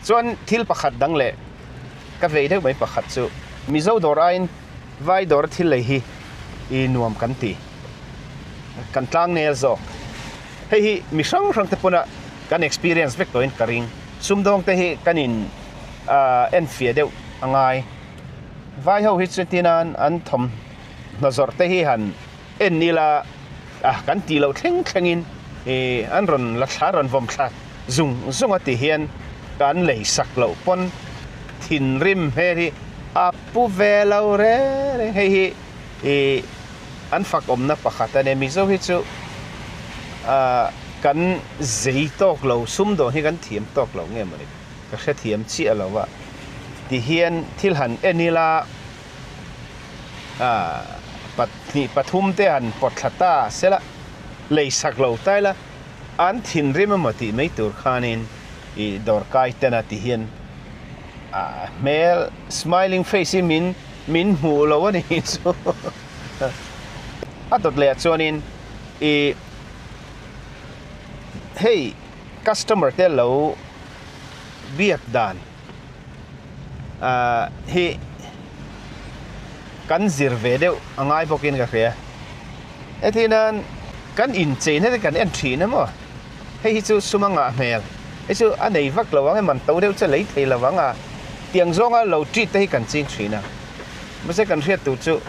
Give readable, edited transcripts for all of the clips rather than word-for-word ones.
Chuan thil pakhat dang leh ka vei deuh mai pakhat chu Mizo dawr aiin Vai dawr thil lei hi i nuam kan ti. Kan tlang nel zawk. Hei hi mi hrang hrang te pawna kan experience vek tawhin ka ring. Sumdawng te hi kan in enfiah deuh a ngai. Vai ho hi chu tinan an thawmhnaw zawrh te hi han en ila ah kan tih loh thleng thlengin ih an rawn la thla rawn vawm thla zung zung a ti hian kan lei sak loh pawn thinrim hmel hi a pu ve lo reng reng. Hei hi ih an fak awmna pakhat a nia. Mizo hi chu ah kan zei tawk lo sumdawn hi kan thiam tawk lo nge mawni ka hrethiam chiah lo a ti hian thil han en ila. Pahnih pathum te han pawt thla ta sela, lei sak lo ta ila, an thinrim emaw tih mai tur khanin i dawrkai tena ti hian a hmel smiling face hi min min hmuh lo a ni chu. A dawt leh ah chuanin i hei customer te lo biak dan. Ahh hi kan zir ve deuh a ngai bawkin ka hria. Heti nan kan incheina te kan en thin a maw? Hei hi chu sum a ngah hmel. Hei chu a nei vak lo ang e, man to deuh chu a lei thei lo ang a. Tiang zawnga lo treat te hi kan ching thin a. Mahse kan hriat tur chu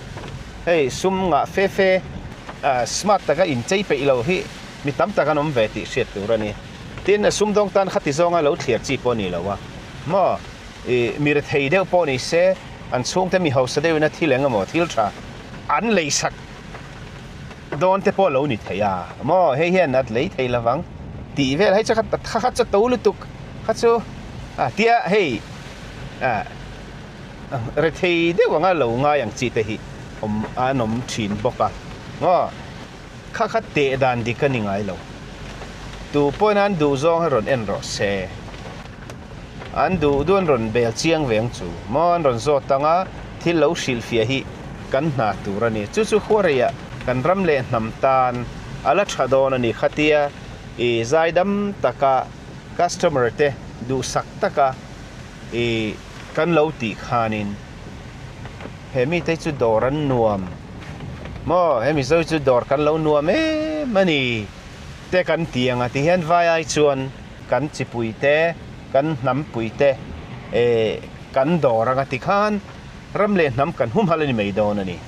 hei sum ngah fe fe ah smart taka inchei peih lo hi mi tam tak an awm ve tih hriat tur a ni. Tin, sumdawng tan khati zawnga lo thliar chi pawh a ni lo a. Maw? I mi rethei deuh pawh ni se, an chhungte mi hausa deuhin a thil eng emaw thil tha an leisak dawn te pawh lo ni thei a. Maw? Hei hian a lei thei lo vang tih vel hei chu kha kha kha chu to lutuk kha chu a tia hei ah rethei deuh anga lo ngai ang chi te hi awm an awm thin bawk a. Maw? Kha kha teh dan dik a ni ngai lo. Tu pawhin an duh zawng hi rawn en rawh se. An duh duh an rawn bel chiang ve ang chu. Maw an rawn zawt ang a, thil lo hrilhfiah hi kan hna tur a ni. Chu chu khuareiah kan ram leh hnam tan a la tha dawn a ni. Khatia i zaidam taka customer te duhsak taka i kan lo tih khanin He mite hi chu dawr an nuam maw? He Mizo hi chu dawr kan lo nuam em a ni te kan ti ang a ti hian vai ai chuan kan chipui te, kan hnampui te eh kan dawr ang a ti khan ram leh hnam kan humhalh a ni mai dawn a ni.